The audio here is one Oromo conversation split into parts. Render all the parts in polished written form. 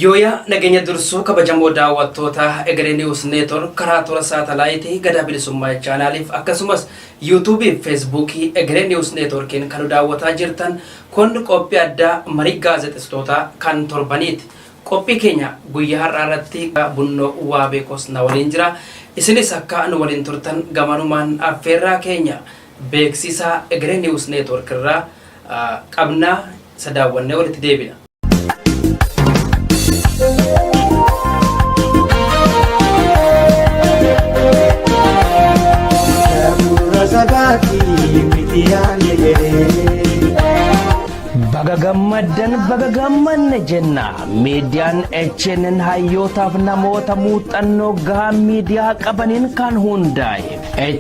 Yooyaa nageenya dursuu kabajamoo daawwattoota Egeree News Network karaa toora saatalaayitii Gadaa Bilisummaa chaanaaliif akkasumas yuutuubii fi feesbuukii Egeree News Networkiin kan nu daawwataa jirtan kun qophii addaa marii gaazexessitootaa kan torbaniiti. Qophii keenya guyyaa har'aa irratti Bunnoo Waabeekos na waliin jira. Isinis akka nu waliin turtan gamanumaan affeerraa keenya beeksisaa Egeree News Network irraa qabnaa isa daawwannee walitti deebina. Gurra sabaati miti yaanne jedhee. Baga gammaddan, baga gammanne jenna. Miidiyaan HNN hayyootaaf namoota muuxannoo gahaa miidiyaa qabaniin kan hundaa'e.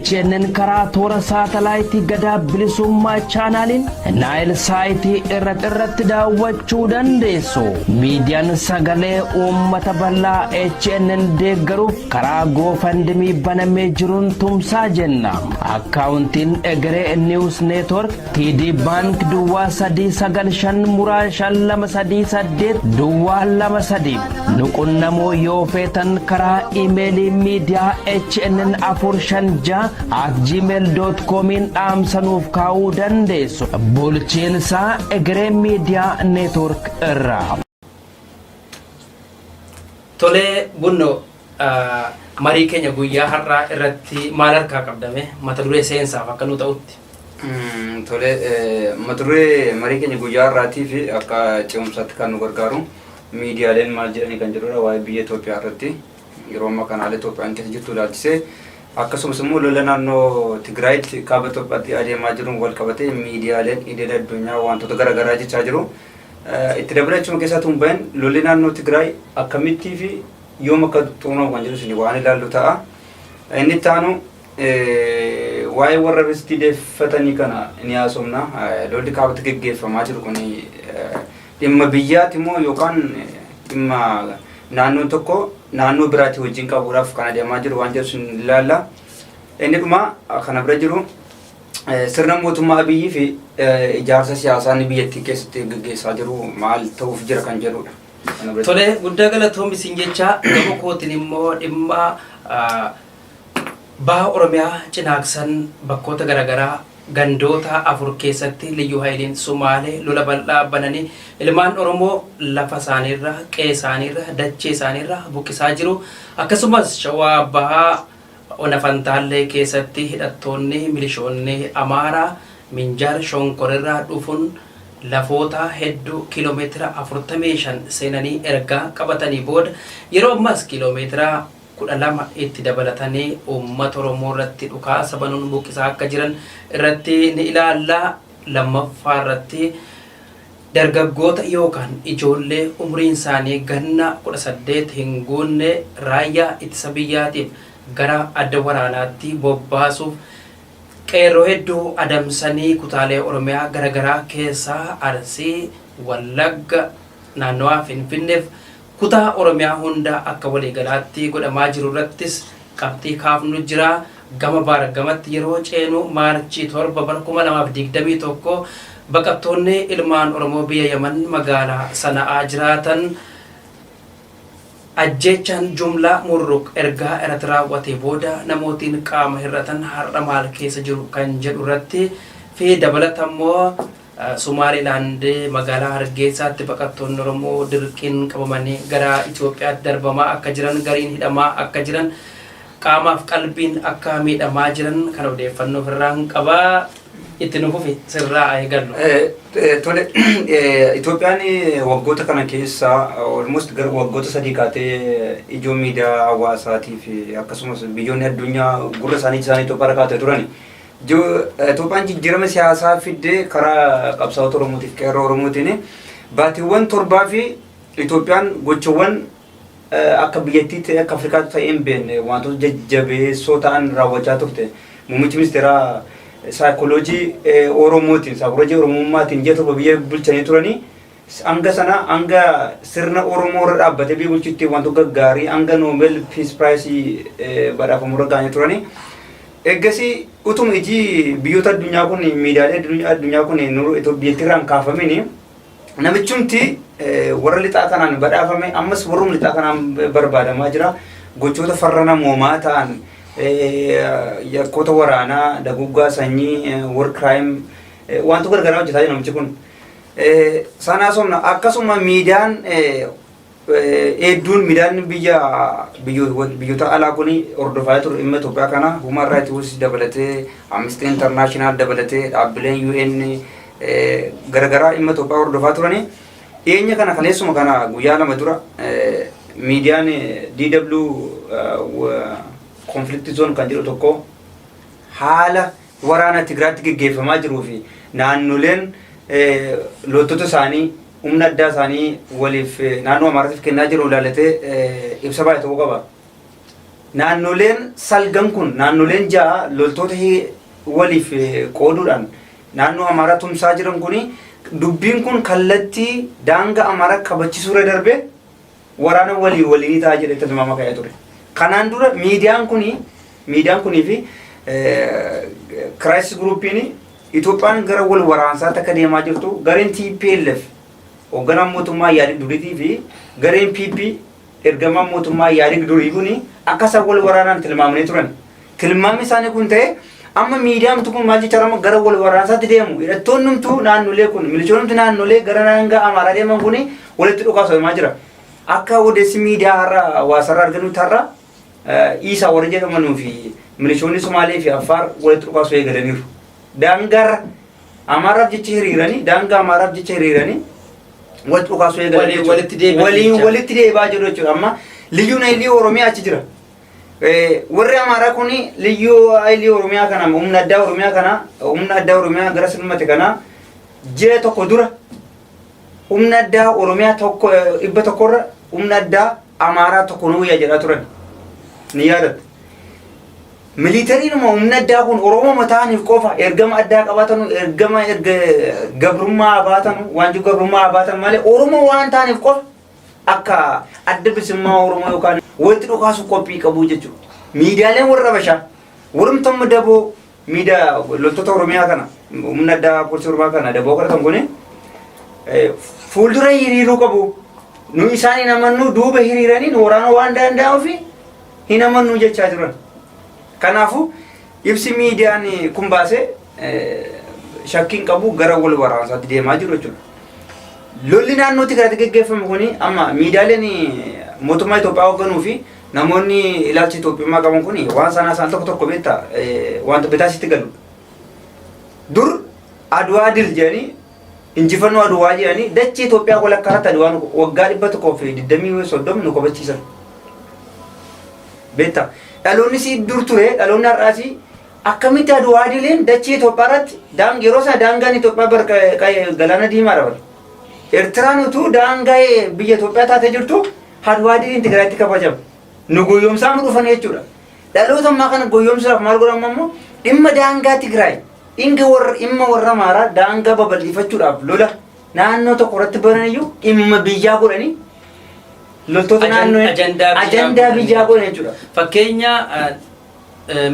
HNN karaa toora saatalaayitii Gadaa Bilisummaa chaanaaliin Naayil Saayitii irratti daawwachuu dandeessu. Miidiyaan sagalee uummata bal'aa HNN deeggaruuf karaa GoFundMe banamee jiruun tumsaa jenna. Akkaawuntiin Egeree News Network TD Bank 0395 muraa 5238 023. Nu qunnamoo yoo feetan karaa imeelii miidiyaa HNN 456@gmail.comiin dhaamsa nuuf kaa'uu dandeessu. Bulchiinsaa Egeree Miidiyaa Network irraa. Tolee Bunnoo, marii keenya guyyaa har'aa irratti maal harkaa qabdame mata duree seensaaf akka nu ta'utti? Tole, mata duree marii keenya guyyaa har'aatii fi akka ce'umsaatti kan nu gargaaru miidiyaaleen maal jedhanii kan jedhudha, waa'ee biyya Itoophiyaa irratti yeroo ammaa kana haala Itoophiyaan keessa jirtu ilaalchisee, akkasumas immoo lola naannoo Tigraayitti kaaba Itoophiyaatti adeemaa jiruun wal qabatee miidiyaaleen idil addunyaa wantoota garaagaraa jechaa jiru. Itti dabalachuun keessaa tun bahin lolli naannoo Tigraay akkamittii fi yoom akka xumuramu kan jedhu isin waan ilaallu ta'a. Inni itti aanu waa'ee warra ristii deeffatanii kana ni haasofna. Lolli kaabatti geggeeffamaa jiru kun dhimma biyyaati moo yookaan dhimma naannoon tokko naannoo biraatii wajjin qabuudhaaf kan adeemaa jiru waan jedhu isin ilaalla. Inni dhuma kana bira jiru sirna mootummaa Abiyyi fi ijaarsa siyaasaa inni biyyattii keessatti geggeessaa jiru maal ta'uuf jira kan jedhudha. Kana bira Tole, guddaa galatoomi isin jecha. Gama kootiin immoo dhimma baha Oromiyaa Cinaaksan bakkoota garaagaraa gandoota afur keessatti Liyyuu Haayiliin Sumaalee lola bal'aa bananii ilmaan Oromoo lafa isaaniirra, qe'ee isaaniirra, dachee isaaniirra buqqisaa jiru. Akkasumas Shawaa Bahaa Ona Fantaallee keessatti hidhattoonni milishoonni Amaaraa Minjaar Shonkorirraa dhufuun lafoota hedduu kiiloomeetira 45 seenanii erga qabatanii booda yeroo ammaas kiiloomeetira 12 itti dabalatanii uummata Oromoo irratti dhukaasa banuun buqqisaa akka jiran irratti ni ilaalla. Lammaffaa irratti dargaggoota yookaan ijoollee umriin isaanii ganna 18 hin guunne raayyaa ittisa biyyaatiif gara adda waraanaatti bobbaasuuf qeerroo hedduu adamsanii kutaalee Oromiyaa garagaraa keessaa Arsii, Wallagga, naannawaa Finfinneef kutaa Oromiyaa hunda akka waliigalaatti godhamaa jiru irrattis qabxii kaafnu jira. Gama baargamatti yeroo ceenu Maarchii 7 bara 2021 baqattoonni ilmaan Oromoo biyya Yaman magaalaa Sana'aa jiraatan ajjeechaan jumlaa Murruq ergaa irratti raawwatee booda namootiin qaama hir'atan har'a maal keessa jiru kan jedhu irratti fi dabalata immoo Somaalilaand magaalaa Hargeysaatti baqattoonni Oromoo dirqiin qabamanii gara Itoophiyaatti darbamaa akka jiran, gariin hidhamaa akka jiran, qaamaaf qalbiin akka miidhamaa jiran kan odeeffannoo ofirraan qaba. Itti nu fufi, sirraa eegallu. Tole, Itoophiyaan waggoota kana keessa almost gara waggoota 3 kaatee ijoo miidiyaa hawaasaatii fi akkasumas biyyoonni addunyaa gurra isaanii isaanii Itoophiyaa irra kaatee turani. Itoophiyaan jijjiirama siyaasaa fiddee karaa qabsaa'ota Oromootiif qeerroo Oromootiin baatiiwwan 7 fi Itoophiyaan gochawwan akka biyyattii ta'e akka Afrikaatti ta'ee hin beekne wantoota jajjabeessoo ta'an raawwachaa turte. Muummichi ministeeraa saayikooloojii Oromootiin, saayikooloojii Oromummaatiin ji'a 7 biyya bulchanii turanii hanga sana hanga sirna Oromoo irra dhaabbatee biyya bulchuutti wantoota gaggaarii hanga Nobel Peace Prize badhaafamuu irra ga'anii turanii. Eeggasii utuma iji biyyoota addunyaa kun, miidiyaalee addunyaa kun biyyattii irraa hin kaafamini Namichumti warra lixaa kanaan badhaafame ammas warruma lixaa kanaan barbaadamaa jira. Gochoota farra namoomaa ta'an, yakkoota waraanaa, daguggaa sanyii, war crime, wantoota garagaraa hojjetaa jira namichi kun. Sanaa somna akkasuma miidiyaan hedduun, miidiyaan biyya biyyoota alaa kun hordofaa ture dhimma Itoophiyaa kana. Human Rights Watch dabalatee, Amnesty International dabalatee, dhaabbileen UN garagaraa dhimma Itoophiyaa hordofaa turani. Dhiyeenya kana, kaleessuma kana, guyyaa 2 dura, miidiyaan DW Conflict Zone kan jedhu tokko haala waraana Tigraatti geggeeffamaa jiruu fi naannoleen loltoota isaanii, humna addaa isaanii waliif naannoo Amaaraatiif kennaa jiru ilaalatee ibsa baay'ee tokko qaba. Naannoleen salgan kun, naannoleen 6 loltoota waliif qooduudhaan naannoo Amaaraa tumsaa jiran kuni, dubbiin kun kallattii daangaa Amaaraa kabachisuu irra darbee waraana walii waliinii ta'a jedhee tilmaama ka'ee ture. Kanaan dura miidiyaan kunii fi Crisis Groupiin Itoophiyaan gara wal waraansaatti akka deemaa jirtu, gareen TPLF hoogganaan mootummaa Yaadig duriitii fi gareen PP ergamaan mootummaa Yaadig durii kuni akka isaan wal waraanaan tilmaamanii turan. Tilmaamni isaanii kun ta'e amma miidiyaan kun maal jecha amma gara wal waraansaatti deemu, hidhattoonnumtuu naannolee kun, milishoonnumti naannolee gara daangaa Amaaraa deeman kuni walitti dhukaasamaa jira. Akka odeessi miidiyaa har'a hawaasarraa argannutti, har'a Isaa warri jedhamanuu fi milishoonni Somaalee fi Affaar walitti dhukaasuu eegalaniiru. Daangaarra Amaaraaf jecha hiriiranii, daangaa Amaaraaf jecha hiriiranii walitti dhukaasuu eegalanii Waliin jechuudha. walitti deebi'an Waliin jecha. walitti deebi'aa jiru jechuudha. Amma liyyuun haayilii Oromiyaa achi jira. Warri Amaaraa kun liyyuu haayilii Oromiyaa kana, humna addaa Oromiyaa kana, humna addaa Oromiyaa gara silmate kana, ji'a tokko dura humna addaa Oromiyaa tokko 100rra humna addaa Amaaraa tokko nu wayya jedhaa turan. Ni yaadatta. Militariinuma humna addaa kun Oromoo ta'aniif qofa ergama addaa qabaatanu, ergama erga gabrummaa baatanu, waanjoo gabrummaa baatan malee, Oromoo waan ta'aniif qofa akka Adda Bilisummaa Oromoo yookaan walitti dhukaasuuf qophii qabu jechuudha. Miidiyaaleen warra Habashaa warumtamma daboo miidiyaa loltoota Oromiyaa kana, humna addaa poolisii Oromiyaa kana daboo kadhatan kuni fuuldura hiriiruu qabu. Nu isaan hin amannu, duuba hiriiranii nu waraanuu waan danda'uuf hin amannu jechaa jiran. Kanaafuu ibsi miidiyaan kun baase shakkiin qabu gara wal waraansaatti deemaa jiru jechuudha. Lolli naannoo Tigraatti geggeeffamu kuni amma miidiyaaleen mootummaa Itoophiyaa hoogganuu fi namoonni ilaalcha Itoophiyummaa qaban kuni waan sanaa isaan tokko tokko beektaa wanta bitaa sitti galu. Dur Aduwaa dil jedhanii, injifannoo Aduwaa jedhanii, dachee Itoophiyaa walakkaa irratti Aduwaan waggaa 120, 30 nu kabachiisan. Beektaa, dhaloonni si dur ture, dhaloonni har'aas akkamitti Aduwaa dileen dachee Itoophiyaa irratti yeroo sana daangaan Itoophiyaa bar galaana diimaadha bar. Eertiraan utuu daangaa biyya Itoophiyaa taatee jirtu Aduwaa diliin Tigraayitti kabajama. Nu goyyomsaa nu dhufan jechuudha. Dhaloota ammaa kana goyyomsuudhaaf maal godhamu? Ammoo dhimma daangaa Tigraay inga warra dhimma warra Amaaraa daangaa babal'ifachuudhaaf lola naannoo tokko irratti banan iyyuu dhimma biyyaa godhanii loltoota naannoo ajandaa biyyaa ajandaa godhanii. Biyyaa godhan jechuudha. Fakkeenya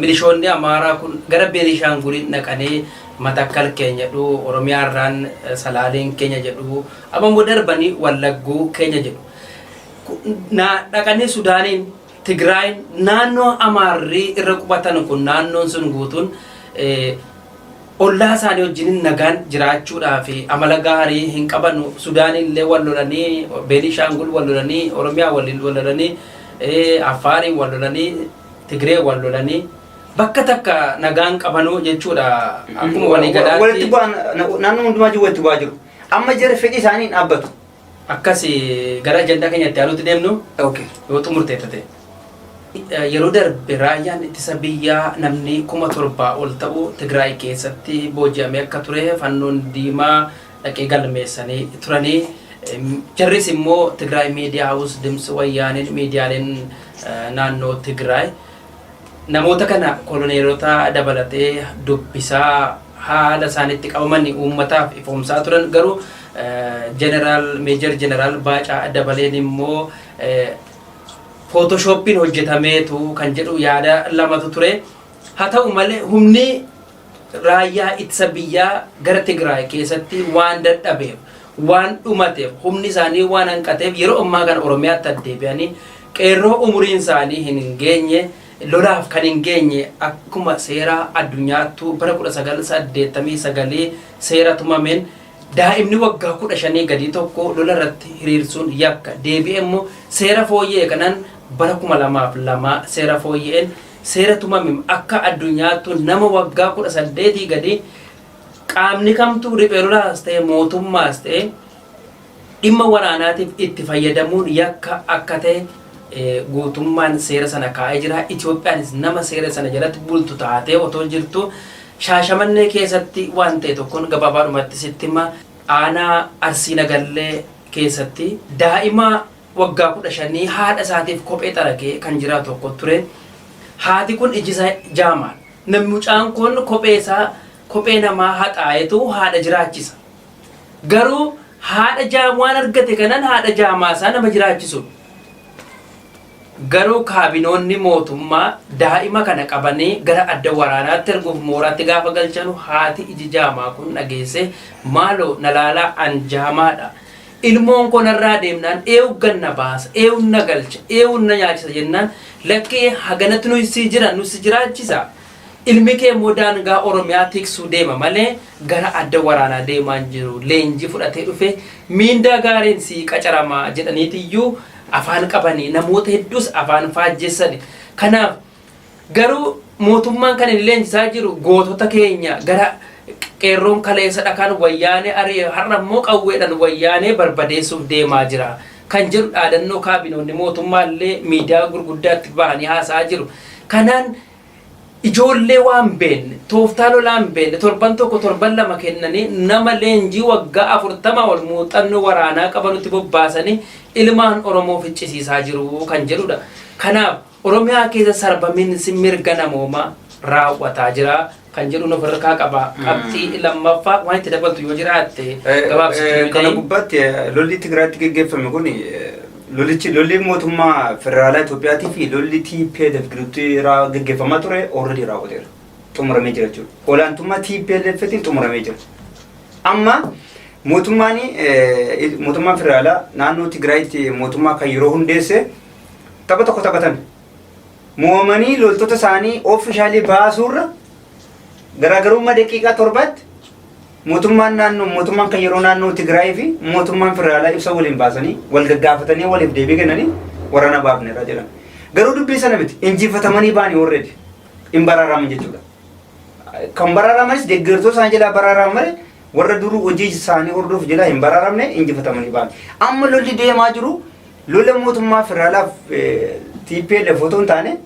milishoonni Amaaraa kun gara Beenishaanguliin dhaqanii Matakkal keenya jedhu, Oromiyaarraan Salaaleen keenya jedhu, amma immoo darbanii Wallagguu keenya jedhu. Dhaqanii Sudaaniin, Tigraayin, naannoo Amaarrii irra qubatan kun, naannoon sun guutuun ollaa isaanii wajjin nagaan jiraachuudhaa fi amala gaarii hin qabanu. Sudaaniin illee wal lolanii, Beenishaangul wal lolanii, Oromiyaa waliin wal lolanii, Affaariin wal lolanii, Tigree wal lolanii, bakka takka nagaan qabanuu jechuudha. Akkuma walii Walitti galaatti bu'aan naannoo hundumaa jiru, walitti bu'aa jiru. Amma jara fedhii isaanii hin dhaabbatu. Akkas gara ajandaa keenyatti aanutti deemnu yoo xumurteetta ta'e. Yeroo darbe raayyaan ittisa biyyaa namni 7,000 ol ta'u Tigraay keessatti booji'amee akka ture fannoon diimaa dhaqee galmeessanii turanii. Jarris immoo Tigraay Media House, Dimtsi Wayyaaneen, miidiyaaleen naannoo Tigraay namoota kana koloneelota dabalatee dubbisaa haala isaanitti qabaman uummataaf ifoomsaa turan. Garuu jeneraal, Meejar Jeneraal Baacaa Dabaleen immoo Photoshoppiin hojjetameetu kan jedhu yaada lamatu ture. Haa ta'u malee humni raayyaa ittisa biyyaa gara Tigraay keessatti waan dadhabeef waan dhumateef, humni isaanii waan hanqateef, yeroo ammaa kana Oromiyaatti addeebi'anii qeerroo umuriin isaanii hin geenye, lolaaf kan hin geenye, akkuma seera addunyaattuu bara 1989 seera tumameen daa'imni waggaa 15 gadii tokko lola irratti hiriirsuun yakka. Deebi'ee immoo seera fooyya'e kanaan bara 2002 seera fooyya'een seera tumame akka addunyaattuu nama waggaa 18 gadii qaamni kamtuu, riphee lolaas ta'e mootummaas ta'e, dhimma waraanaatiif itti fayyadamuun yakka akka ta'e guutummaan seera sana kaa'ee jira. Itoophiyaanis nama seera sana jalatti bultu taatee otoo jirtu, Shaashamannee keessatti waan ta'e tokkoon gabaabaadhumatti sitti hima. Aanaa Arsii Nagallee keessatti daa'ima waggaa 15 haadha isaatiif kophee xaragee kan jiraatu tokko ture. Haati kun iji isaa jaamaa. Namni mucaan kun kophee isaa, kophee namaa haxaayetu haadha jiraachisa. Garuu haadha jaam waan argate kanan haadha jaamaa isaa nama jiraachisu. Garuu kaabinoonni mootummaa daa'ima kana qabanii gara adda waraanaatti erguuf mooraatti gaafa galchanu, haati iji jaamaa kun dhageesse, "Maaloo na laalaa, an jaamaadha. Ilmoon koo narraa deemnaan eewgan na baasa, eewun na galcha, eewun na nyaachisa?" jennaan, "Lakkee, haganatti nuyi si jira, nu si jiraachisa. Ilmi kee immoo daangaa Oromiyaa tiksuu deema malee gara adda waraanaa deemaa hin jiru. Leenjii fudhatee dhufe, miindaa gaariin sii qacaramaa," jedhaniitiyyuu afaan qabanii namoota hedduus afaan faajjessani. Kanaaf garuu mootummaan kan inni leenjisaa jiru gootota keenya gara qeerroon kaleessa dhakaan Wayyaanee ari'e har'a immoo qawweedhaan Wayyaanee barbadeessuuf deemaa jira kan jedhu dhaadannoo kaabinoonni mootummaa illee miidiyaa gurguddaatti bahanii haasa'aa jiru. Kanaan ijoollee waan beenne, tooftaa lolaa hin beenne, torban tokko torban lama kennanii nama leenjii waggaa 40 ol muuxannoo waraanaa qabanutti bobbaasanii ilmaan Oromoo ficcisiisaa jiru kan jedhudha. Kanaaf Oromiyaa keessa sarbamiinsi mirga namoomaa raawwataa jira kan jedhu nuuf irraa qaba. Qabxii lammaffaa waan itti dabaltu yoo jiraatte gabaabsituu. Kana gubbaatti lolli Tigraayitti geggeeffame kun, lolichi, lolli mootummaa federaalaa Itoophiyaatii fi lolli TPLF gidduutti geggeeffamaa ture already raawwateera. Xumuramee jira jechuudha. Olaantummaa TPLFtiin xumuramee jira. Amma mootummaan federaalaa naannoo Tigraayitti mootummaa kan yeroo hundeesse tapha tokko taphatan. Mo'amanii loltoota isaanii officially baasuurra garaagarummaa daqiiqaa 7tti mootummaan naannoo, mootummaan kan yeroo naannoo Tigraay fi mootummaan federaalaa ibsa waliin baasanii, wal gaggaafatanii, waliif deebii kennanii waraana baafneerra jedhan. Garuu dubbii sana miti, injifatamanii baanii already hin baraaraman jechuudha. Kan baraaramanis deeggartoota isaanii jalaa baraaraman malee warra duruu hojii isaanii hordofu jalaa hin baraaramne, injifatamanii ba'an. Amma lolli deemaa jiru lola mootummaa federaalaaf TPLF otoo hin taane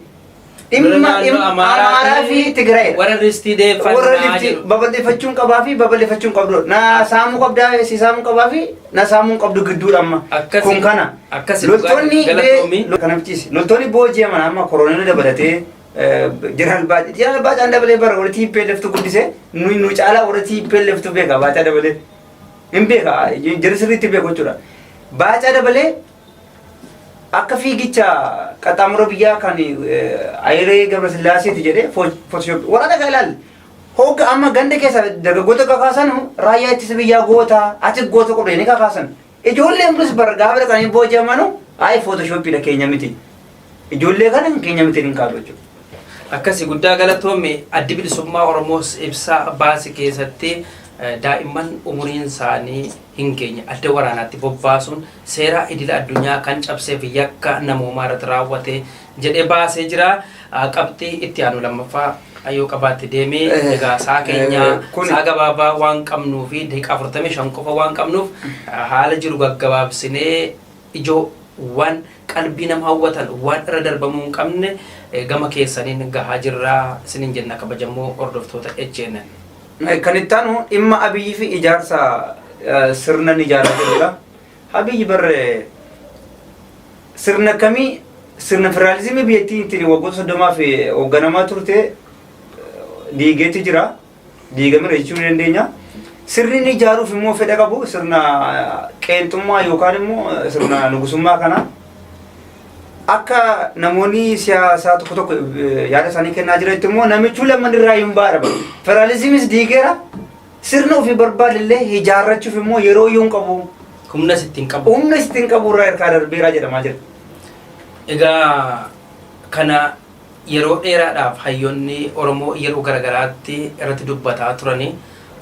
dhimma Amaaraa fi Tigraay. Warra ristii deeffannaa warra lifti jedhu. Babal'ifachuun qabaa fi babal'ifachuun qabdu, na saamuu qabdaa, si saamuu qabaa fi na saamuu qabdu gidduudha amma. Kun kana. Akkasi. Loltoonni Galatoomii. Kanafchiisi loltoonni booji'aman amma koroneel dabalatee, jeneraal Baacaa, jeneraal Baacaan dabalee bara warra TPLF tu guddise, nu caalaa warra TPLF tu beeka. Baacaa dabalee hin beeka, jarri sirriitti beeku jechuudha. Baacaa dabalee akka fiigicha qaxxaamura biyyaa kan Hayilee Gabrasillaaseeti jedhee Photoshop waraana kan ilaali. Hogga amma ganda keessa dargaggoota kakaasan, raayyaa ittisa biyyaa goota, ati goota qabda jedhanii kakaasan. Ijoolleen kunis bara gaafa dhaqanii booji'amanu ayi Photoshopiidha, keenya miti. Ijoollee kana keenya miti hin kaa'u jechuudha. Akkasi, guddaa galatoome. Addi Bilisummaa Oromoos ibsa baase keessatti daa'imman umuriin isaanii hin geenye adda waraanaatti bobbaasuun seera idila addunyaa kan cabseef yakka namoomaa irratti raawwate jedhee baasee jira. Qabxii itti aanu lammaffaa yoo qabaatte deemee. Egaa saa keenya saa gabaabaa waan qabnuu fi daqiiqaa 45 qofa waan qabnuuf, haala jiru gaggabaabsinee ijoo waan qalbii nama hawwatan, waan irra darbamuu hin qabne gama keessaniin gahaa jirraa isiniin jenna, kabajamoo hordoftoota HNN. Kan itti aanu dhimma Abiyyi fi ijaarsa sirna ni ijaaraa jirudha. Abiyyi barre sirna kamii, sirna federaalizimii biyyattiin ittiin waggoota 30f hoogganamaa turte diigeetti jira. Diigameera jechuu ni dandeenya. Sirni inni ijaaruuf immoo fedha qabu sirna qeenxummaa yookaan immoo sirna nugusummaa kana, akka namoonni siyaasaa tokko tokko yaada isaanii kennaa jiranitti immoo namichuu lamman irraa hin baadha. Federaalizimiis diigeera. Sirna ofii barbaadillee ijaarrachuuf immoo yeroo iyyuu hin qabu. Humna sitti hin qabu. Humna sitti hin qabu irraa harkaa darbeeraa jedhamaa jira. Egaa kana yeroo dheeraadhaaf hayyoonni Oromoo yeroo garagaraatti irratti dubbataa turani.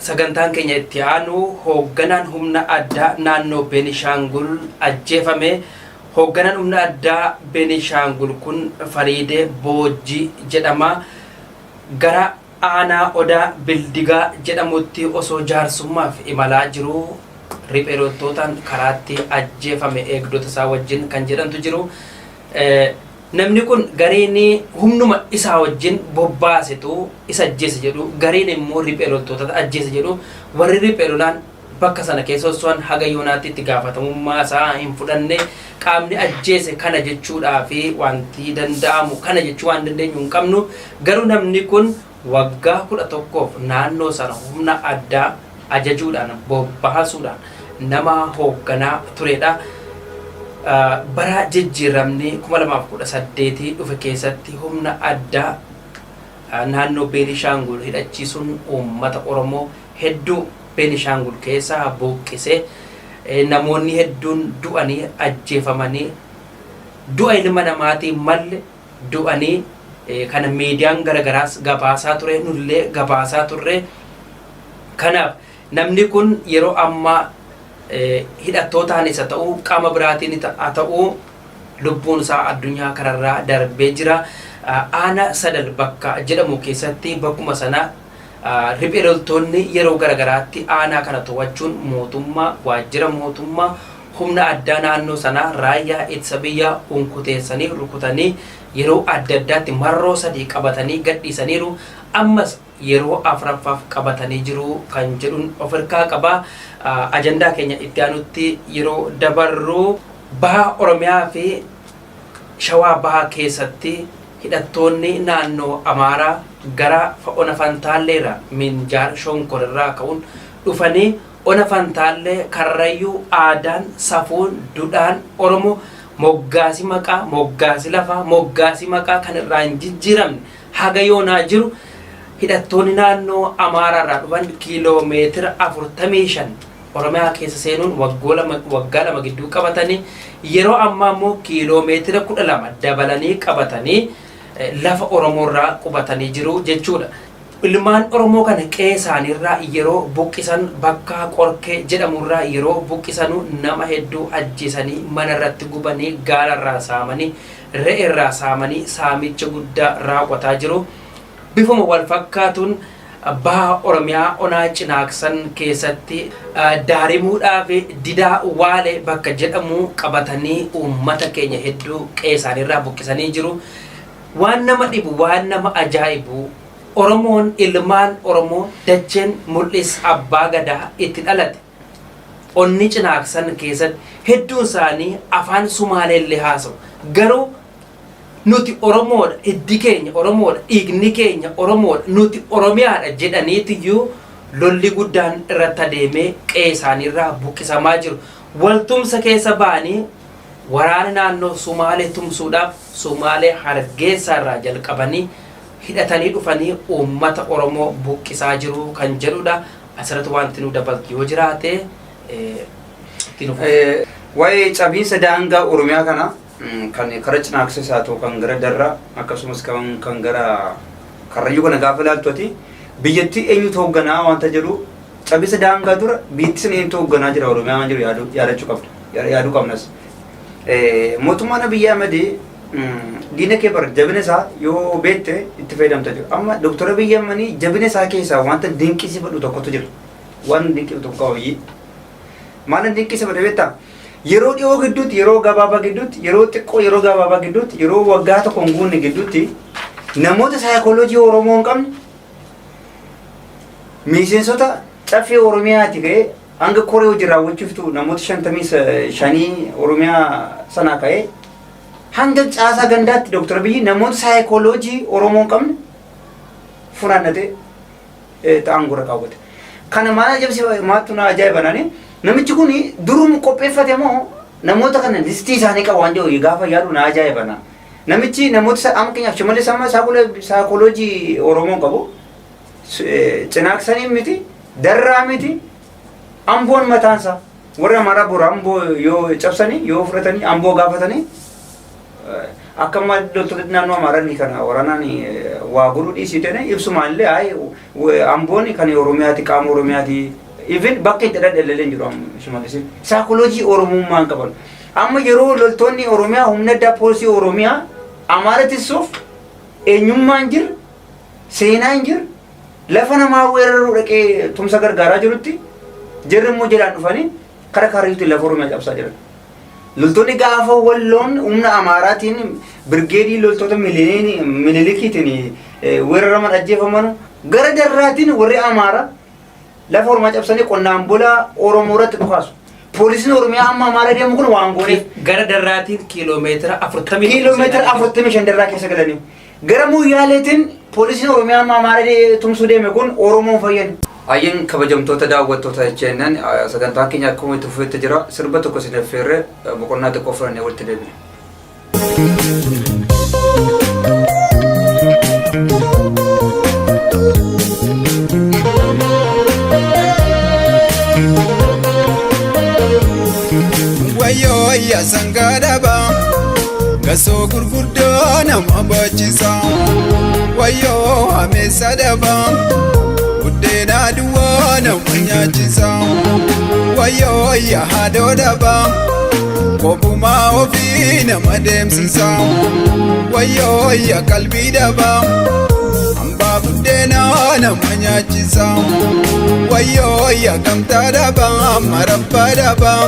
Sagantaan keenya itti aanu hoogganaan humna addaa naannoo Beenishaangul ajjeefame. Hoogganaan humna addaa Beenishaangul kun Fariidee Boojjii jedhama. Gara aanaa Odaa Bildigaa jedhamutti osoo jaarsummaaf imalaa jiruu riphee loltootaan karaatti ajjeefame eegdota isaa wajjin kan jedhantu jiru. Namni kun gariin humnuma isaa wajjin bobbaasetu isa ajjeese jedhu, gariin immoo riphee loltootatu ajjeese jedhu. Warri riphee lolaan bakka sana keessa sosso'an haga yoonaatti itti gaafatamummaa isaa hin fudhanne. Qaamni ajjeese kana jechuudhaa fi wanti danda'amu kana jechuu waan dandeenyu hin qabnu. Garuu namni kun waggaa 11f naannoo sana humna addaa ajajuudhaan bobbaasuudhaan nama hoogganaa turedha. Bara jijjiiramni 2018 dhufe keessatti humna addaa naannoo Beenishaangul hidhachiisuun uummata Oromoo hedduu Beenishaangul keessaa buqqisee, namoonni hedduun du'anii, ajjeefamanii, du'a ilma namaatiin malle du'anii, kana miidiyaan garagaraas gabaasaa ture, nullee gabaasaa turre. Kanaaf namni kun yeroo ammaa hidhattootaan isa ta'uu qaama biraatiin haa ta'uu lubbuun isaa addunyaa kanarraa darbee jira. Aana Sadal bakka jedhamu keessatti bakkuma sana riphee loltoonni yeroo garagaraatti aanaa kana to'achuun mootummaa, waajjira mootummaa, humna addaa naannoo sanaa, raayyaa ittisa biyyaa unkuteessanii rukutanii yeroo adda addaatti marroo 3 qabatanii gadhiisaniiru. Ammas yeroo afuraffaaf qabatanii jiru kan jedhuun of harkaa qaba. Ajandaa keenya itti aanutti yeroo dabarru, baha Oromiyaa fi Shawaa Bahaa keessatti hidhattoonni naannoo Amaaraa gara Ona Fantaalleerraa Minjaar Shonkor irraa ka'uun dhufanii Ona Fantaallee Karrayyuu aadaan, safuun, dudhaan Oromoo moggaasi maqaa, moggaasi lafaa, moggaasi maqaa kan irraa hin jijjiiramne haga yoonaa jiru hidhattoonni naannoo Amaaraa irraa dhufan kiiloo meetira 45 Oromiyaa keessa seenuun waggaa 2 gidduu qabatanii, yeroo ammaa immoo kiiloo meetira 12 dabalanii qabatanii lafa Oromoorraa qubatanii jiru jechuudha. Ilmaan Oromoo kana qe'ee isaaniirraa yeroo buqqisan, bakka Qorkee jedhamurraa yeroo buqqisanu nama hedduu ajjeesanii, mana irratti gubanii, gaalarraa saamanii, re'eerraa saamanii saamicha guddaa raawwataa jiru. Bifuma wal fakkaatuun baha Oromiyaa onaa Cinaaksan keessatti Daarimuudhaa fi Didaa Waalee bakka jedhamu qabatanii uummata keenya hedduu qe'ee isaaniirraa buqqisanii jiru. Waan nama dhibu, waan nama ajaa'ibu, Oromoon, ilmaan Oromoo dacheen Mul'is Abbaa Gadaa itti dhalate onni Cinaaksan keessatti hedduun isaanii afaan Sumaaleellee haasa'u. Garuu nuti Oromoodha, hiddi keenya Oromoodha, dhiigni keenya Oromoodha, nuti Oromiyaadha jedhaniitiyyuu lolli guddaan irratti adeemee qe'ee isaaniirraa buqqisamaa jiru. Waltumsa keessa ba'anii waraana naannoo Sumaalee tumsuudhaaf Sumaalee Hargeysaa irraa jalqabanii hidhatanii dhufanii uummata Oromoo buqqisaa jiru kan jedhudha. Asirratti wanti nu dabaltu yoo jiraate itti nu fufu. Waa'ee cabiinsa daangaa Oromiyaa kana kan kara Cinaaksas haa ta'u, kan gara Darraa, akkasumas kan gara Karrayyuu kana gaafa ilaaltu, ati biyyattii eenyutu hoogganaa wanta jedhu, cabiinsa daangaa dura biyyattii sana eenyutu hoogganaa jira Oromiyaa waan jedhu yaadachuu qabda, yaaduu qabnas. Mootummaan Abiyyi Ahmed diina kee bara jabina isaa yoo beekte itti fayyadamta jiru. Amma Dooktar Abiyyi Ahmed jabina isaa keessaa wanta dinqisiifadhu tokkotu jira. Waan dinqisiifatu tokko qaba biyyi. Maal dinqisiifadha beektaa? Yeroo dhiyoo gidduutti, yeroo gabaabaa gidduutti, yeroo xiqqoo, yeroo gabaabaa gidduutti, yeroo waggaa tokko hin guunne gidduutti namoota saayikooloojii Oromoo hin qabne, miseensota Caffee Oromiyaati ka'ee hanga koree hojii raawwachiiftu namoota 55 Oromiyaa sanaa ka'ee hanga caasaa gandaatti Dooktar Abiyyi namoota saayikooloojii Oromoo hin qabne funaannatee aangoo kaawwate. Kana maal ajaa'ibsi maaltu na ajaa'iba naani, namichi kun durum qopheeffate moo namoota kana listii isaanii qaba waan jedhu gaafa yaadu na ajaa'iba na. Namichi namoota amma keenyaaf Shimallis amma saayikooloojii Oromoo hin qabu. Cinaaksanii miti, Darraa miti, Amboon mataansaa warri Amaaraa bor Amboo yoo cabsanii, yoo fudhatanii Amboo gaafatanii, akka amma loltoota naannoo Amaaraa ni kana waraanaan waa godhuu dhiisitee ibsumaan illee hayi Amboon kan Oromiyaati, qaama Oromiyaati. Even bakka itti dhadhe illee hin jiru Shimallis. Saayikooloojii Oromummaa hin qaban. Amma yeroo loltoonni Oromiyaa, humna addaa poolisii Oromiyaa Amaara tissuuf eenyummaan jira, seenaan jira, lafa namaa weeraruu dhaqee tumsa gargaaraa jirutti, jarri immoo jalaan dhufanii kara Kaariyyuutiin lafa Oromiyaa cabsaa jiran. Loltoonni gaafa Walloon humna Amaaraatiin birgeedii loltoota Minilikiitiin weeraraman ajjeefaman, gara Darraatiin warri Amaaraa lafa Oromiyaa cabsanii qonnaan bulaa Oromoo irratti dhukaasu. Poolisiin Oromiyaa amma Amaara deemu kun waan gooneef. Gara Darraatiin kiiloomeetira 40. Kiiloomeetira 45 Darraa keessa galanii. Gara Muyyaaleetiin poolisiin Oromiyaa amma Amaara tumsuu deeme kun Oromoon fayyadu. Ayyin, kabajamtoota daawwattoota jecheennan, sagantaan keenya akkuma itti fufetti jira. Sirba tokko isin affeerree boqonnaa xiqqoo fudhannee walitti deebina. Wayyoo yaa sangaa dhabaa, gasoo gurguddoo nama baachisa. Wayyoo hameessa dhabaa, buddeena duwwaa nama nyaachisa. Wayyoo yaa haadhoo dhabaa, kophumaa ofii nama deemsisa. Wayyoo yaa qalbii dhabaa, hambaa buddeenaa nama nyaachisa. Wayyoo yaa gamtaa dhabaa, marabbaa dhabaa,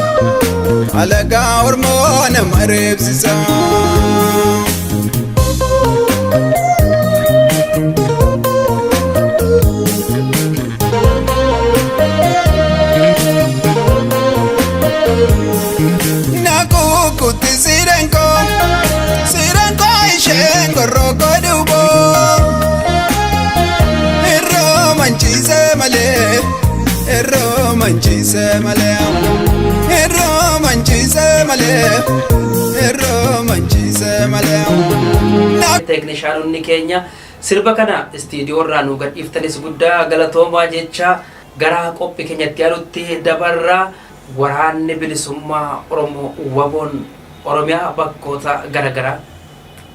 alagaa ormoo nama reebsisa. Nakukutti sirenko, sirenko isheen gorroko dubo. Irroo manchiise malee, irroo manchiise malee, irroo manchiise malee, irroo manchiise malee. Teeknishaanonni keenya sirba kana istiidiyoo irraa nu gadhiiftanis guddaa galatoomaa jecha, gara qophii keenyatti aanutti dabarraa. Waraanni Bilisummaa Oromoo, WBOn Oromiyaa bakkoota garaagaraa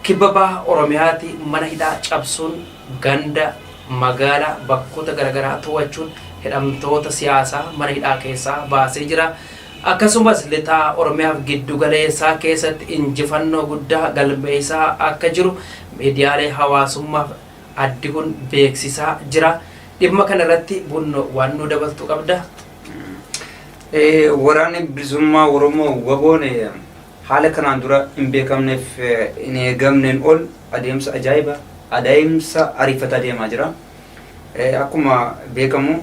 kibba baha Oromiyaati mana hidhaa cabsuun ganda, magaalaa, bakkoota garaagaraa to'achuun hidhamtoota siyaasaa mana hidhaa keessaa baasee jira. Akkasumas lixaa Oromiyaaf giddu galeessaa keessatti injifannoo guddaa galmeessaa akka jiru miidiyaalee hawaasummaaf addi kun beeksisaa jira. Dhimma kana irratti Bunno waan nu dabaltu qabda. Waraanni Bilisummaa Oromoo, WBOn, haala kanaan dura hin beekamneef hin eegamneen ol adeemsa ajaa'iba, adeemsa ariifataa deemaa jira. Akkuma beekamu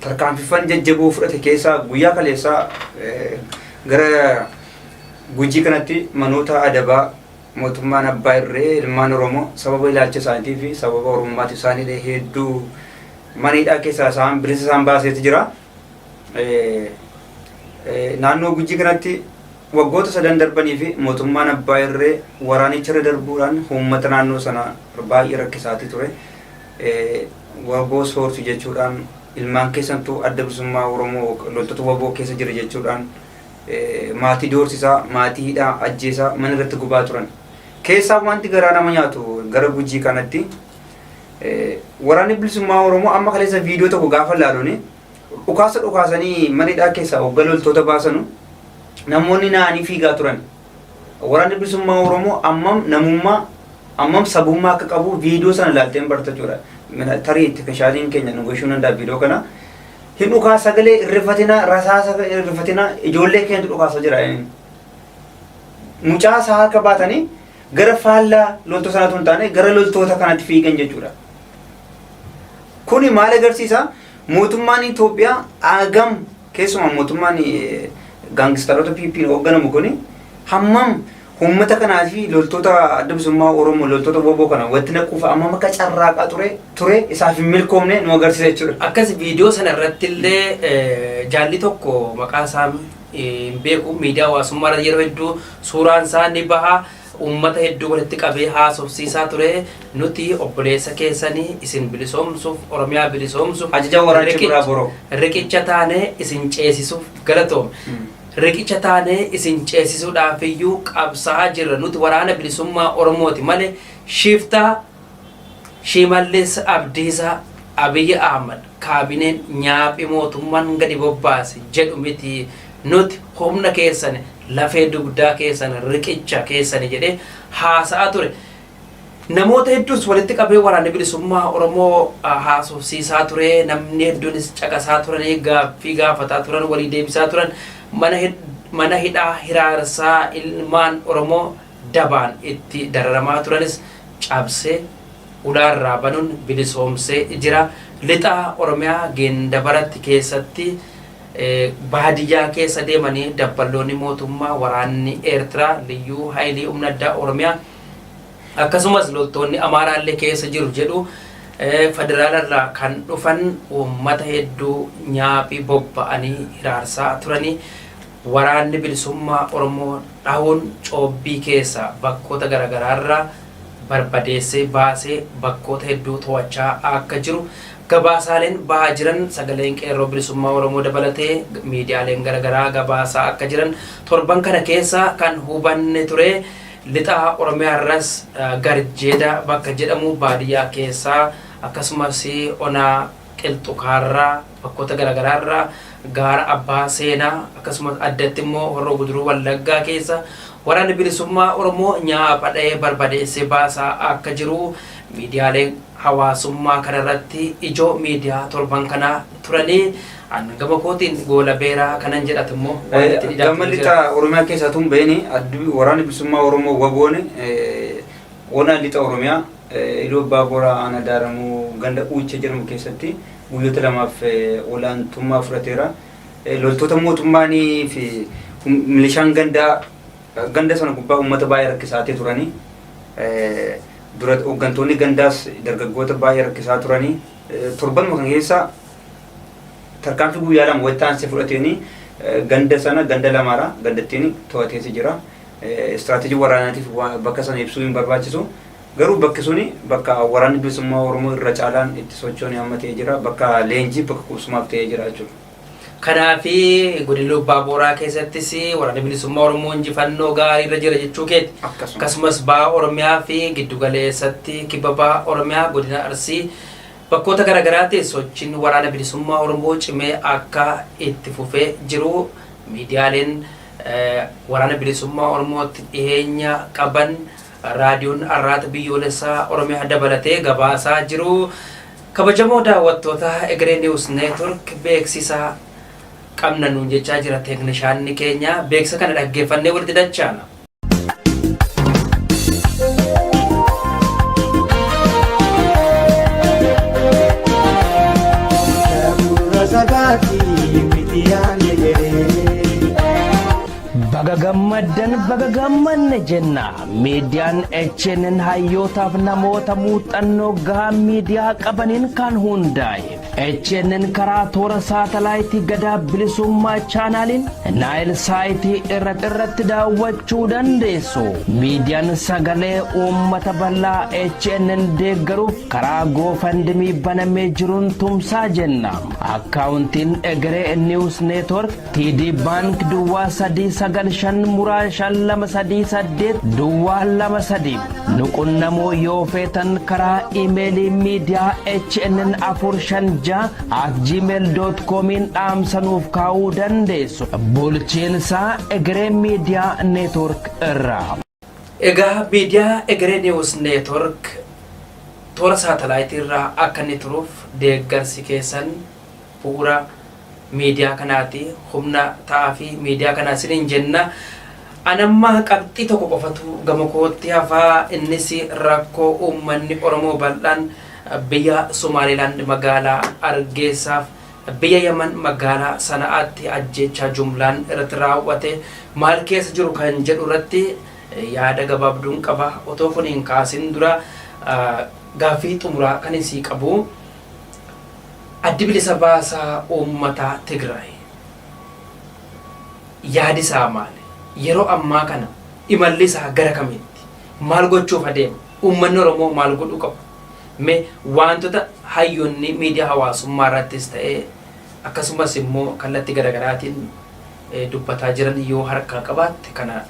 tarkaanfiiwwan jajjaboo fudhate keessaa guyyaa kaleessaa gara Gujii kanatti manoota adabaa mootummaan abbaa irree ilmaan Oromoo sababa ilaalcha isaaniitii fi sababa Oromummaatiif isaanii hedduu mana hidhaa keessaa isaan bilisa isaan baaseeti jira. Naannoo Gujii kanatti waggoota sadan darbanii fi mootummaan abbaa irree waraanicha irra darbuudhaan uummata naannoo sana baay'ee rakkisaatii ture. WBO soortu jechuudhaan, ilmaan keessantuu Adda Bilisummaa Oromoo loltoota WBO keessa jira jechuudhaan maatii doorsisaa, maatii hidhaa, ajjeesaa, mana irratti gubaa turan. Keessaa wanti garaa nama nyaatu, gara Gujii kanatti Waraanni Bilisummaa Oromoo amma kaleessa viidiyoo tokko gaafa ilaaluun, dhukaasa dhukaasanii mana hidhaa keessaa hogga loltoota baasanu namoonni naanii fiigaa turan. Waraanni Bilisummaa Oromoo ammam namummaa, ammam sabummaa akka qabu viidiyoo sana ilaalteen barta jechuudha. Tarii teeknishaaniin keenya nu gashuu danda'a viidiyoo kana. Hin dhukaa sagalee irrifatina, rasaasa irrifatina, ijoollee keenyatu dhukaasa jira. Mucaa isaa harka baatanii gara faallaa loltoota sanaatu hin taane gara loltoota kanatti fiigan jechuudha. Kuni maal agarsiisa? Mootummaan Itoophiyaa hagam, keessumaa mootummaan gaangistaarota PP'n hoogganamu kuni, hammam uummata kanaa fi loltoota Adda Bilisummaa Oromoo, loltoota WBO kana walitti naquuf hammam akka carraaqaa ture isaaf hin milkoomne nu agarsiisa jechuudha. Akkas viidiyoo sana irratti illee jaalli tokko, maqaa isaa hin beeku, miidiyaa hawaasummaa irra yeroo hedduu suuraan isaa ni baha. Uummata hedduu walitti qabee haasofsiisaa ture. Nuti obboleessa keessanii isin bilisoomsuuf, Oromiyaa bilisoomsuuf Ajaja waraancha biraa boroo. Riqicha taanee isin ceesisuuf galatoome. Riqicha taanee isin ceesisuudhaaf iyyuu qabsaa'aa jirra. Nuti waraana bilisummaa Oromooti malee shiftaa Shimallis Abdiisaa, Abiy Ahmad, kaabineen nyaaphi mootummaan gadi bobbaase jedhu miti. Nuti humna keessani, lafee dugdaa keessan, riqicha keessani jedhee haasa'aa ture. Namoota hedduus walitti qabee waraanni bilisummaa Oromoo haasofsiisaa ture. Namni hedduunis caqasaa turanii gaaffii gaafataa turan, walii deebisaa turan. Mana hidhaa hiraarsaa ilmaan Oromoo dabaan itti dararamaa turanis cabsee ulaarraa banuun bilisoomsee jira. Lixa Oromiyaa Geendabaratti keessatti baadiyyaa keessa deemanii dabballoonni mootummaa waraanni Eertiraa liyyuu haayilii humna addaa Oromiyaa akkasumas loltoonni Amaaraallee keessa jiru jedhu federaalarraa kan dhufan uummata hedduu nyaaphii bobba'anii hiraarsaa turanii waraanni bilisummaa Oromoo dhahuun coobbii keessa bakkoota garaagaraarraa barbadeessee baasee bakkoota hedduu to'achaa akka jiru gabaasaaleen bahaa jiran sagaleen qeerroo bilisummaa Oromoo dabalatee miidiyaaleen garaagaraa gabaasaa akka jiran torban kana keessa kan hubanne ture. Lixa Oromiyaarras Garjeeda bakka jedhamu baadiyyaa keessaa akkasumas onaa Qilxukaarraa bakkoota garaagaraarraa gaara abbaa seenaa akkasumas addatti immoo Horroo Guduruu Wallaggaa keessa waraanni bilisummaa Oromoo nyaapha dha'ee barbadeessee baasaa akka jiru miidiyaaleen hawaasummaa kanarratti ijoo miidiyaa torban kanaa turanii hangama kootiin goola beeraa kanan jedhatu immoo waan itti dhidaatu Gama jira. lixa Oromiyaa keessaa tun bahini waraanni bilisummaa Oromoo waboone ona lixa Oromiyaa Iluu Abbaa Booraa aanaa Daaramuu ganda Uuchee jedhamu keessatti guyyoota lamaaf olaantummaa fudhateera. Loltoota mootummaanii fi milishaan gandaa ganda sana gubbaa uummata baay'ee rakkisaatee turanii dura hooggantoonni gandaas dargaggoota baay'ee rakkisaa turanii torbanuma kan keessa tarkaanfii guyyaa 2 walitti aansee fudhateeni ganda sana ganda lamaadha gandattiin to'ateeti jira. Istiraatejii waraanaatiif bakka sana ibsuu hin barbaachisu. Garuu bakki suni bakka waraanni bilisummaa Oromoo irra caalaan itti socho'an amma ta'ee jira. Bakka leenjii bakka qubsumaaf ta'ee jira jechuudha. Kanaafi godina Abbaa Booraa keessattis waraanni bilisummaa Oromoo injifannoo gaarii irra jira jechuu keeti. Akkasuma. Akkasumas baha Oromiyaa fi giddugaleessatti kibba baha Oromiyaa godina Arsii bakkoota garaagaraatti sochiin waraana bilisummaa Oromoo cimee akka itti fufee jiru miidiyaaleen waraana bilisummaa Oromootti dhiheenya qaban raadiyoon Arraata Biyyoolessaa Oromiyaa dabalatee gabaasaa jiru. Kabajamoo daawwattoota Egeree News Network beeksisa qabna nuun jechaa jira teeknishaanni keenya. Beeksisa kana dhaggeeffannee walitti dachaana. Gurra sabaati miti yaanne jedhee. Baga gammaddan baga gammanne jenna. Miidiyaan HNN hayyootaaf namoota muuxannoo gahaa miidiyaa qabaniin kan hundaa'e. HNN karaa toora saatalaayitii gadaa bilisummaa chaanaaliin Naayil saayitii irratti daawwachuu dandeessu. Miidiyaan sagalee uummata bal'aa HNN deeggaruuf karaa GoFundMe banamee jiruun tumsaa jenna. Akkaawuntiin Egeree News Network TD Bank 0395 muraa 5238 023. Nuqunnamoo yoo feetan karaa imeelii miidiyaa HNN 456@gmail.comiin dhaamsa nuuf kaa'uu dandeessu. Bulchiinsaa Egeree Miidiyaa Network irraa. Egaa miidiyaa Egeree News Network toora saatalaayitii irraa akka inni turuuf deeggarsi keessan bu'uura miidiyaa kanaati humna ta'aa fi miidiyaa kanaa isiniin jenna. Anamma qabxii tokko qofatu gama kootti hafaa innis rakkoo uummanni Oromoo bal'aan biyya Somaalilaand magaalaa Hargeysaaf biyya Yaman magaalaa Sana'aatti ajjeechaa jumlaan irratti raawwate maal keessa jiru kan jedhu irratti yaada gabaabduun qaba. Otoo kun hin kaasin dura gaaffii xumuraa kan isii qabu. Addi bilisa baasaa uummata Tigraay yaadi isaa maali? Yeroo ammaa kana imalli isaa gara kamitti? Maal gochuuf adeema? Uummanni Oromoo maal godhuu qaba? Mee wantoota hayyoonni miidiyaa hawaasummaa irrattis ta'ee akkasumas immoo kallattii garaagaraatiin dubbataa jiran yoo harkaa qabaatte, kana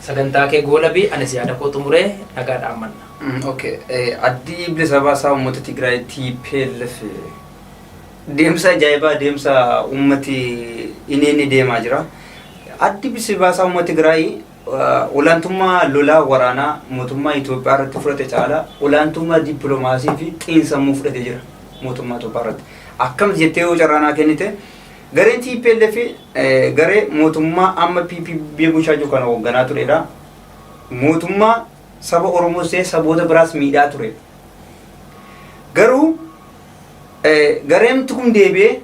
sagantaa kee goolabii, anis yaada koo xumuree nagaa dhaammanna. Okay. Addi bilisa baasaa uummata Tigraay TPLF deemsa ajaa'ibaa, deemsa uummati inni deemaa jira. Addi bilisa baasaa uummata Tigraay olaantummaa lolaa waraanaa mootummaa Itoophiyaa irratti fudhate caalaa olaantummaa dippiloomaasii fi xiinsammuu fudhatee jira mootummaa Itoophiyaa irratti. Akkam jettee yoo carraanaa kennite, gareen TPLF garee mootummaa amma PP biyya bulchaa jiru kana hoogganaa turedha. Mootummaa saba Oromoos ta'e saboota biraas miidhaa ture. Garuu gareemti kun deebi'ee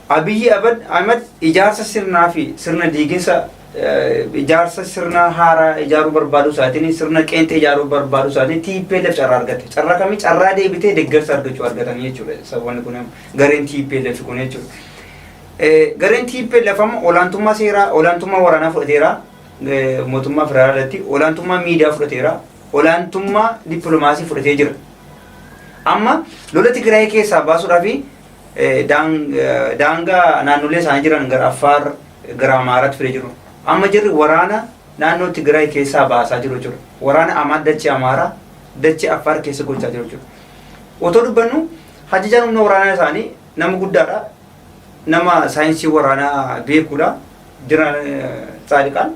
Abiyyi Ahmad ijaarsa sirnaa fi sirna diiginsa, ijaarsa sirna haaraa ijaaruu barbaaduu isaatiin, sirna qeenxee ijaaruu barbaaduu isaatiin TPLF carraa argate. Carraa kamii? Carraa deebitee deeggarsa argachuu argatanii jechuudha. Saboonni kun, gareen TPLF kun jechuudha. Gareen TPLF amma olaantummaa seeraa, olaantummaa waraanaa fudhateera. Mootummaa federaalatti olaantummaa miidiyaa fudhateera. Olaantummaa dippiloomaasii fudhatee jira. Amma lola Tigraay keessaa baasuudhaaf daangaa naannolee isaanii jiran gara Affaar, gara Amaaraatti fidee jiru. Amma jirri waraana naannoo Tigraay keessaa baasaa jiru jechuudha. Waraana Amaar dachee Amaaraa, dachee Affaar keessa gochaa jiru jechuudha. Otoo dubbannu, ajajaan humna waraanaa isaanii nama guddaadha. Nama saayinsii waraanaa beekudha. Jira Tsaadiqaan.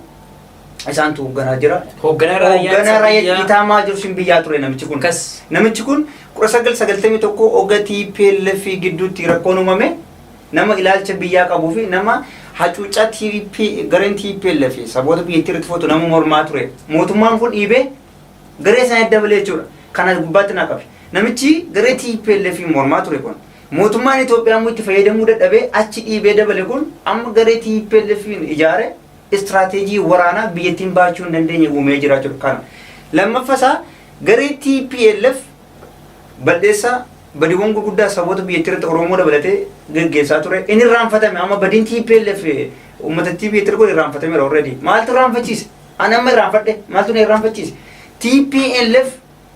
Isaantu hoogganaa jira. Hoogganaa raayyaa Hoogganaa raayyaa biyyaa. Itamaa jiru sin biyyaa ture namichi kun. Akkas. Namichi kun 1991 hogga TPLF gidduutti rakkoon uumame, nama ilaalcha biyyaa qabuu fi nama hacuuccaa TP gareen TPLF saboota biyyattii irratti fudhatu nama mormaa ture. Mootummaan kun dhiibee garee sana dabalee jechuudha. Kana gubbaatti naa qabe. Namichi garee TPLF mormaa ture kun, mootummaan Itoophiyaa immoo itti fayyadamuu dadhabee achi dhiibee dabale kun, amma garee TPLF ijaare istiraateejii waraanaa biyyattiin baachuu hin dandeenye uumee jira jechuudha. Kana. Lammaffasaa, garee TPLF balleessaa badiiwwan gurguddaa saboota biyyattii irratti, Oromoo dabalatee, geggeessaa ture. Inni irraanfatame. Amma badiin TPLF uummatattii biyyattii irra godhe irraanfatameera already. Maaltu irraanfachiise? Ani amma irraanfadhe. Maaltu na irraanfachiise? TPLF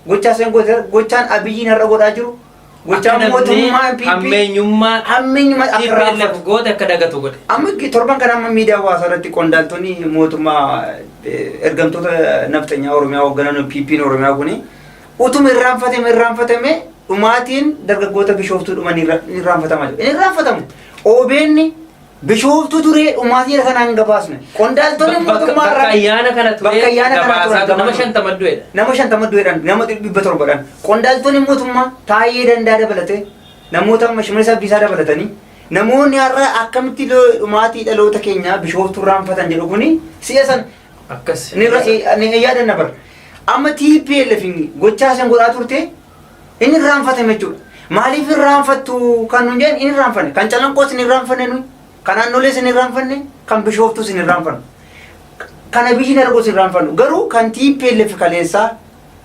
gochaa isaan godhe, gochaan Abiyyiin har'a godhaa jiru, gochaan mootummaa PP hammeenyummaa hammeenyummaa akka TPLF irraanfatu. goote akka dagatu godhe. Amma torban kana amma miidiyaa hawaasaa irratti qondaaltonni mootummaa ergamtoota nafxanyaa Oromiyaa hoogganan PP'n Oromiyaa kuni utuma irraanfatame dhumaatiin dargaggoota Bishooftuu dhuman irraanfatamaa jiru. Inni irraanfatamu. OBN Bishooftuu turee dhumaatii kana hin gabaasne. Qondaaltonni mootummaa Bakka irraa ayyaana kana ture bakka ayyaana kana gabaasaa turan nama 50 du'edha. Nama 50 du'eedhaan, nama 700dhaan, qondaaltonni mootummaa Taayee Dandaa dabalatee, namoota amma Shimallis Abdiisaa dabalatanii, namoonni har'a akkamitti dhumaatii dhaloota keenyaa Bishooftuu irraanfatan jedhu kuni si'a san Akkas. Ni yaadanna bara. Amma TPLF gochaa isin godhaa turte inni irraanfatame jechuudha. Maaliif irraanfattu kan nun jedhan, inni irraanfanne. Kan Calanqoos hin irraanfanne nuyi. Kan naannolees hin irraanfanne. Kan Bishooftuus hin irraanfanne. Kana biyyi arguus hin irraanfannu. Garuu kan TPLF kaleessaa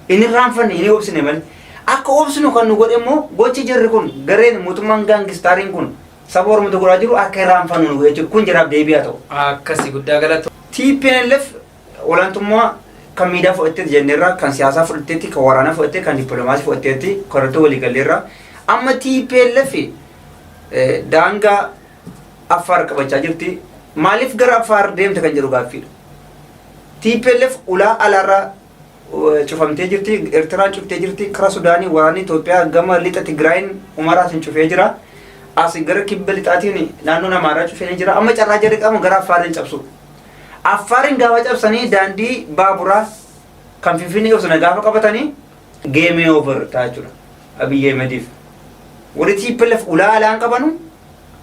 hin irraanfanne, hin obsine malee. Akka obsinu kan nu godhe immoo gochi jirri kun, gareen mootummaan gaangistaariin kun saba Oromoo godhaa jiru akka irraanfannu nu godhe jechuudha. Kun jiraaf deebi'aa ta'u. Akkasi, guddaa galatu. TPLF olaantummaa kan miidiyaa fudhatteetti jenneerra, kan siyaasaa fudhatteetti, kan waraanaa fudhattee, kan dippiloomaasii fudhatteetti, korrattuu waliigalleerra. Amma TPLF daangaa Affaar qabachaa jirti. Maaliif gara Affaar deemte kan jedhu gaaffiidha. TPLF ulaa alaarraa cufamtee jirti. Eertiraan cuftee jirti. Kara Sudaanii waraanni Itoophiyaa gama lixa Tigraayin Umaraatiin cufee jira. As gara kibba lixaatiin naannoon Amaaraa cufee jira. Amma carraa jarri qabu gara Affaariin cabsu. Affaariin gaafa cabsanii daandii baaburaa kan Finfinnee ibsana gaafa qabatanii game over ta'a jechuudha. Abiyyi Ahmediif. Warri TPLF ulaa alaan qabanu,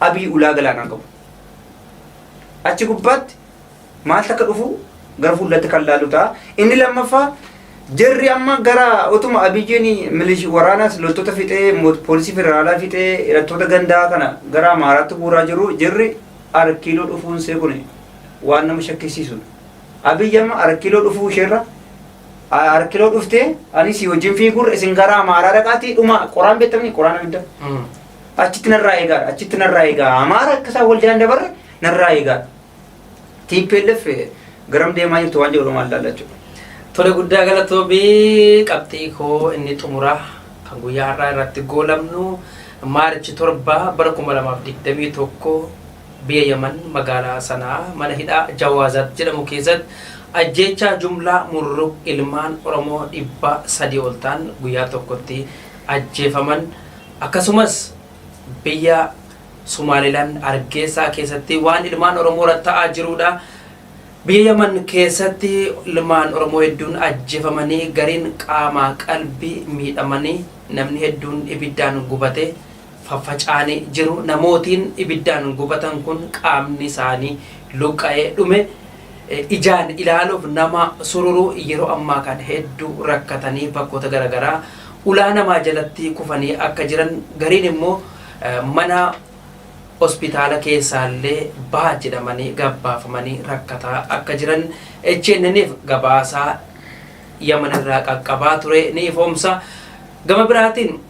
Abiy ulaa galaanaan qabu. Achi gubbaatti maaltu akka dhufu gara fuulduratti kan laalu ta'a. Inni lammaffaa, jarri amma gara utuma Abiyyiin milishi waraanaas loltoota fixee, poolisii federaalaa fixee, hidhattoota gandaa kana gara Amaaraatti guuraa jiru, jarri Arkiiloo dhufuun see kun waan nama shakkisiisudha. Abiyyi amma Arkiiloo dhufuu isheerra, Arkiiloo dhuftee ani si wajjin fiigurra isin gara Amaaraa dhaqaatii dhuma, qoraan beektamni qoraan abidda. Achitti narraa eegaadha. Achitti narraa eegaa. Amaara akka isaan wal jalaan dabarre narraa eegaadha. TPLF garam deemaa jirtu waan jedhu maal laalla jechuudha. Tole, guddaa galatoomi. Qabxii koo inni xumuraa kan guyyaa har'aa irratti goolabnu, March 7 bara 2021 biyya Yaman magaalaa Sanaa mana hidhaa Jawaazat jedhamu keessatti ajjeechaa jumlaa murruq ilmaan Oromoo 300 ol ta'an guyyaa tokkotti ajjeefaman, akkasumas biyya Somaaliland Hargeysaa keessatti waan ilmaan Oromoo irratti ta'aa jirudha. Biyya Yaman keessatti ilmaan Oromoo hedduun ajjeefamanii, gariin qaamaa qalbii miidhamanii, namni hedduun ibiddaan gubate faffaca'anii jiru. Namootiin ibiddaan gubatan kun qaamni isaanii luqqa'ee dhume. Ijaan ilaaluuf nama sururu. Yeroo ammaa kan hedduu rakkatanii bakkoota garaagaraa ulaa namaa jalatti kufanii akka jiran, gariin immoo mana hospitaala keessaallee baha jedhamanii gabbaafamanii rakkataa akka jiran HNNif gabaasaa Yaman irraa qaqqabaa ture ni ifoomsa. Gama biraatiin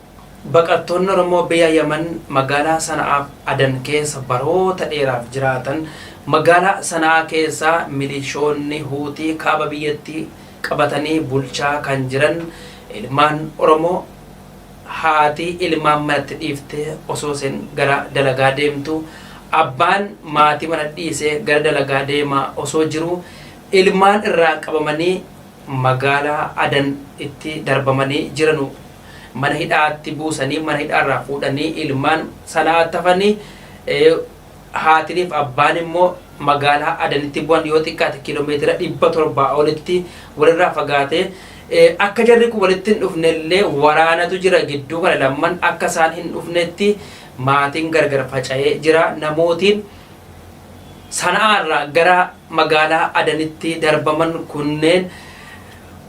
baqattoonni Oromoo biyya Yaman magaalaa Sana'aaf Adan keessa baroota dheeraaf jiraatan, magaalaa Sana'aa keessaa milishoonni Huutii kaaba biyyattii qabatanii bulchaa kan jiran, ilmaan Oromoo haati ilmaan manatti dhiiftee osoo isheen gara dalagaa deemtu, abbaan maatii mana dhiisee gara dalagaa deemaa osoo jiru, ilmaan irraa qabamanii magaalaa Adan itti darbamanii jiranu mana hidhaatti buusanii, mana hidhaarraa fuudhanii ilmaan Sana'aatti hafanii, haatiniif abbaan immoo magaalaa Adanitti bu'an. Yoo xiqqaate kiiloomeetira 700 olitti walirraa fagaate. Akka jarri kun walitti hin dhufnellee waraanatu jira gidduu kana. Lamman akka isaan hin dhufnetti maatiin gargar faca'ee jira. Namootiin Sana'aarraa gara magaalaa Adanitti darbaman kunneen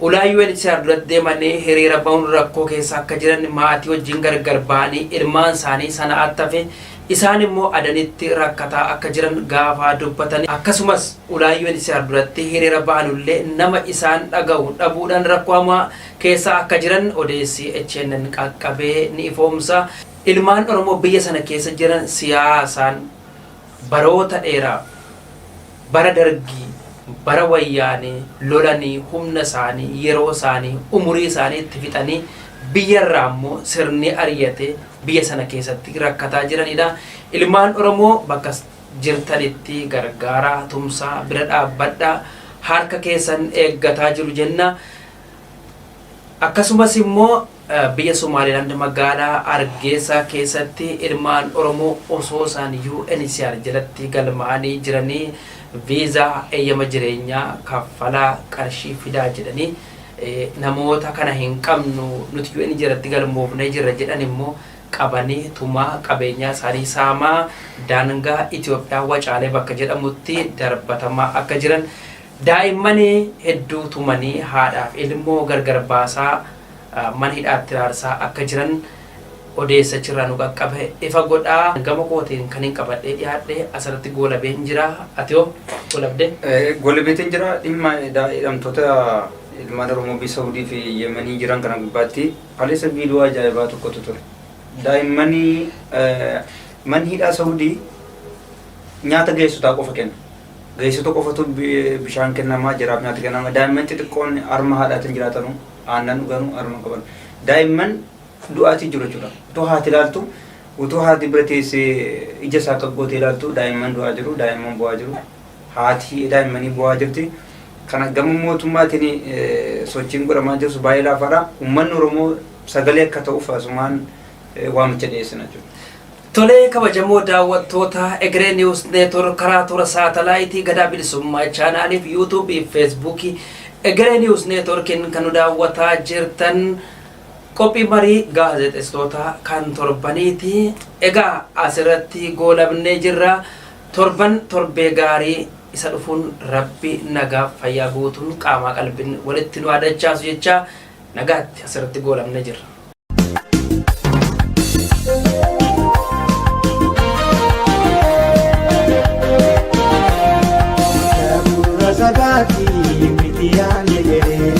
ulaa UNHCR duratti deemanii hiriira bahuun rakkoo keessa akka jiran, maatii wajjin gargar ba'anii ilmaan isaanii Sana'aatti hafe, isaan immoo Adanitti rakkataa akka jiran gaafaa dubbatan. Akkasumas ulaa UNHCR duratti hiriira bahanullee nama isaan dhaga'u dhabuudhaan rakkoo hamaa keessa akka jiran odeessi HNN qaqqabee ni ifoomsa. Ilmaan Oromoo biyya sana keessa jiran siyaasaan baroota dheeraaf, bara Dargii, bara Wayyaanee lolanii, humna isaanii, yeroo isaanii, umurii isaanii itti fixanii, biyyarraa immoo sirni ari'ate biyya sana keessatti rakkataa jiranidha. Ilmaan Oromoo bakka jirtanitti gargaaraa, tumsaa, bira dhaabbadhaa, harka keessan eeggataa jiru jenna. Akkasumas immoo biyya Somaalilaand magaalaa Hargeysaa keessatti ilmaan Oromoo osoo isaan UNHCR jalatti galmaa'anii jiranii viizaa eeyyama jireenyaa kaffalaa, qarshii fidaa jedhanii, namoota kana hin qabnu, nuti UN jalatti galmoofnee jirra jedhan immoo qabanii tumaa, qabeenyaa isaanii saamaa, daangaa Itoophiyaa Wacaalee bakka jedhamutti darbatamaa akka jiran, daa'imman hedduu tumanii haadhaaf ilmoo gargar baasaa mana hidhaatti raarsaa akka jiran odeessa achirraa nu qaqqabe ifa godhaa. Gama kootiin kan hin qabadhee dhiyaadhe asirratti goolabeen jira. Ati hoo goolabdee? Goolabeetiin jira. Dhimma hidhamtoota ilmaan Oromoo biyya Saudii fi Yemanii jiran kana gubbaatti kaleessa viidiyoo ajaa'ibaa tokkotu ture. Daa'immanii manni hidhaa Saudii nyaata geessotaa qofa kenna. Geessota qofatu bishaan kennamaa jiraaf, nyaata kennama. Daa'imman xixiqqoon harma haadhaatiin jiraatanu, aannan dhuganu, harma qaban. Daa'imman du'aatii jiru jechuudha. Utuu haati ilaaltu, utuu haati bira teessee ija isaa akka gootee ilaaltu, daa'imman du'aa jiru, daa'imman bu'aa jiru. Haati daa'immanii bu'aa jirti. Kana gama mootummaatiin sochiin godhamaa jirus baay'ee laafaadha. Uummanni Oromoo sagalee akka ta'uuf asumaan waamicha dhiyeessina jechuudha. Tolee, kabajamoo daawwattoota Egeree News Network, karaa toora saatalaayitii Gadaa Bilisummaa chaanaaliif Yuutuubii fi Feesbuukii Egeree News Networkiin kan nu daawwataa jirtan, qophii marii gaazexeessitoota kan torbaniiti. Egaa asirratti goolabnee jirra. Torban torbee gaarii isa dhufuun Rabbi nagaaf fayyaa guutuun qaamaa qalbiin walitti nu adachaasu jecha nagaatti asirratti goolabnee jirra. Gurra sabaati miti yaanne jedhee.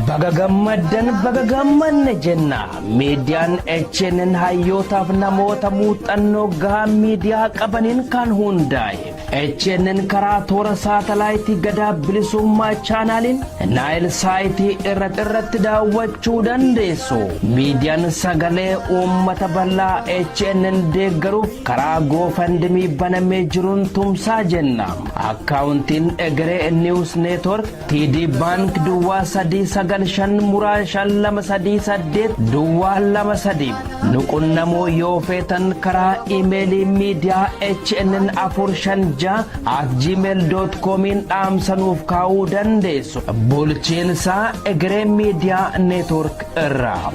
Baga Baga gammaddan, baga gammanne jenna. Miidiyaan HNN hayyootaaf namoota muuxannoo gahaa miidiyaa qabaniin kan hundaa'e. HNN karaa toora saatalaayitii Gadaa Bilisummaa chaanaaliin Naayil Saayitii irratti daawwachuu dandeessu. Miidiyaan sagalee uummata bal'aa HNN deeggaruuf karaa GoFundMe banamee jiruun tumsaa jenna. Akkaawuntiin Egeree News Network TD Bank 0,395 05238 023. Nuqunnamoo yoo feetan karaa imeelii miidiyaa HNN 456@gmail.comiin dhaamsanuuf kaa'uu dandeessu. Bulchiinsaa Egeree Miidiyaa Network irraa.